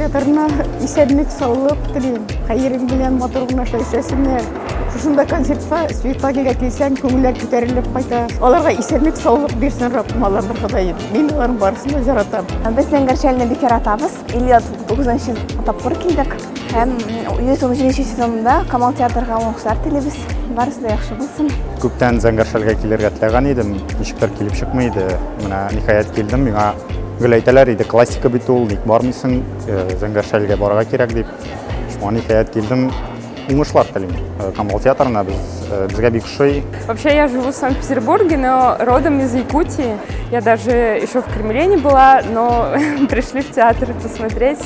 театрына исәнлек, саулык телим. Хәерең белән матур гына эшләсеннәр. Шушында концертка, спектакльгә килсәң, күңелләр күтәрелеп кайта. Аларга исәнлек, саулык бирсен Раббым, Аллам, Ходаем. Мин аларның барысын да яратам. Без Зәңгәр шәлне бик яратабыз. 59 тапкыр килдек. Һәм 117 сезонында Камал театрга уңышлар телибез. Барысы да яхшы булсын. Күптән Зәңгәр шәлгә килергә теләгән идем, ничектер килеп чыкмый иде. Менә ниһаять килдем, миңа гел әйтәләр иде, классика бит ул, ник бармыйсың, э, Зәңгәр шәлгә барырга кирәк дип. Шуңа ниһаять килдем. Уңышлар телим. Э, Камал театрына без, э, безгә бик ошый. Вообще я живу в Санкт-Петербурге, но родом из Якутии. Я даже еще в Кремле не была, но пришли в театр посмотреть.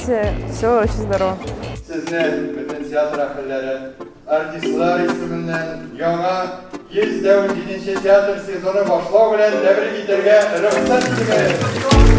Все очень здорово. Сезне бөтен театр әһелләре, артистлар исеменнән яңа 117 нче театр сезоны башлау белән тәбрик итәргә рөхсәт итегез!